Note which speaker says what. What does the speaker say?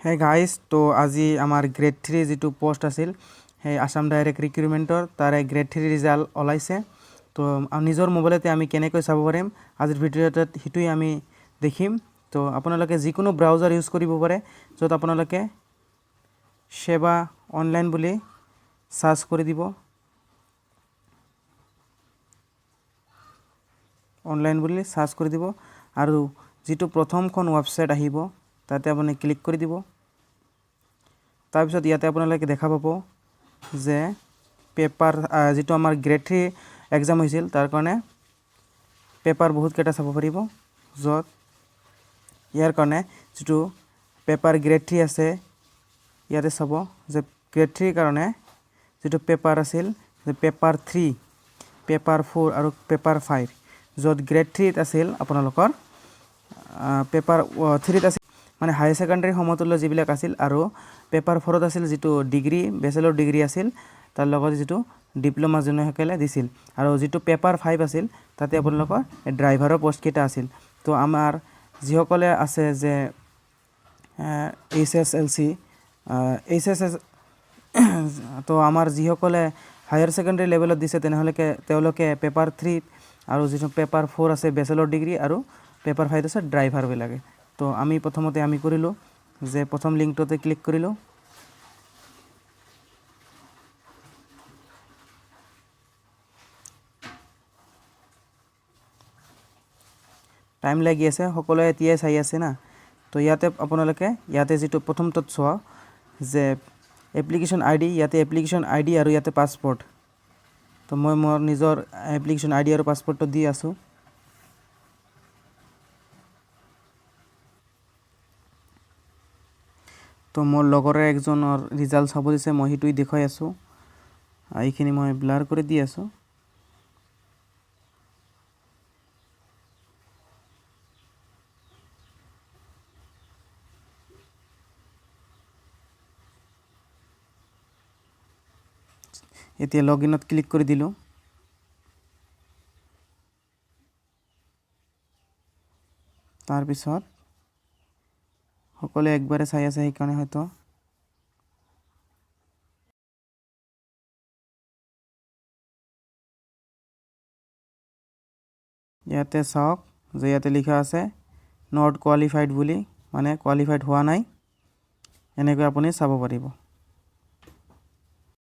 Speaker 1: Hey guys, তো আজি আমাৰ গ্ৰেড থ্ৰী যিটো পষ্ট আছিল, সেই আছাম ডাইৰেক্ট ৰিক্ৰুইটমেণ্টৰ তাৰে গ্ৰেড থ্ৰী ৰিজাল্ট ওলাইছে। তো নিজৰ মোবাইলতে আমি কেনেকৈ চাব পাৰিম, আজিৰ ভিডিঅ'টোত সেইটোৱে আমি দেখিম। তো আপোনালোকে যিকোনো ব্ৰাউজাৰ ইউজ কৰিব পাৰে, য'ত আপোনালোকে সেৱা অনলাইন বুলি চাৰ্চ কৰি দিব, অনলাইন বুলি চাৰ্চ কৰি দিব আৰু যিটো প্ৰথমখন ৱেবছাইট আহিব তাতে আপুনি ক্লিক কৰি দিব। তাৰপিছত ইয়াতে আপোনালোকে দেখা পাব যে পেপাৰ যিটো আমাৰ গ্ৰেড থ্ৰী এক্সাম হৈছিল, তাৰ কাৰণে পেপাৰ বহুতকেইটা চাব পাৰিব, য'ত ইয়াৰ কাৰণে যিটো পেপাৰ গ্ৰেড থ্ৰী আছে, ইয়াতে চাব যে গ্ৰেড থ্ৰীৰ কাৰণে যিটো পেপাৰ আছিল, যে পেপাৰ থ্ৰী, পেপাৰ ফ'ৰ আৰু পেপাৰ ফাইভ, য'ত গ্ৰেড থ্ৰীত আছিল আপোনালোকৰ পেপাৰ থ্ৰীত আছিল মানে হায়াৰ ছেকেণ্ডেৰী সমতুল্য যিবিলাক আছিল, আৰু পেপাৰ ফ'ৰত আছিল যিটো ডিগ্ৰী, বেচেলৰ ডিগ্ৰী আছিল, তাৰ লগত যিটো ডিপ্ল'মা যোনসকলে দিছিল, আৰু যিটো পেপাৰ ফাইভ আছিল তাতে আপোনালোকৰ ড্ৰাইভাৰৰ পষ্টকেইটা আছিল। তো আমাৰ যিসকলে আছে যে H S L C, H S S, তো আমাৰ যিসকলে হায়াৰ ছেকেণ্ডেৰী লেভেলত দিছে, তেনেহ'লে তেওঁলোকে পেপাৰ থ্ৰীত, আৰু যিটো পেপাৰ ফ'ৰ আছে বেচেলৰ ডিগ্ৰী, আৰু পেপাৰ ফাইভ আছে ড্ৰাইভাৰবিলাকে। তো আমি প্ৰথমতে আমি কৰিলোঁ যে প্ৰথম লিংকটোতে ক্লিক কৰিলোঁ। টাইম লাগি আছে, সকলোৱে এতিয়াই চাই আছে না। তো ইয়াতে আপোনালোকে ইয়াতে যিটো প্ৰথমটোত চোৱা যে এপ্লিকেশ্যন আই ডি, ইয়াতে এপ্লিকেশ্যন আই ডি আৰু ইয়াতে পাছপৰ্ট। তো মই মোৰ নিজৰ এপ্লিকেশ্যন আই ডি আৰু পাছপৰ্টটো দি আছোঁ। তো মোৰ লগৰে একজনৰ ৰিজাল্ট চাব দিছে, মই সেইটোৱে দেখুৱাই আছোঁ। এইখিনি মই ব্লাৰ কৰি দি আছোঁ। এতিয়া লগ ইনত ক্লিক কৰি দিলোঁ। তাৰপিছত সকলোৱে একবাৰে চাই আছে, সেইকাৰণে হয়তো ইয়াতে চাওক যে ইয়াতে লিখা আছে not qualified বুলি, মানে কোৱালিফাইড হোৱা নাই। এনেকৈ আপুনি চাব পাৰিব।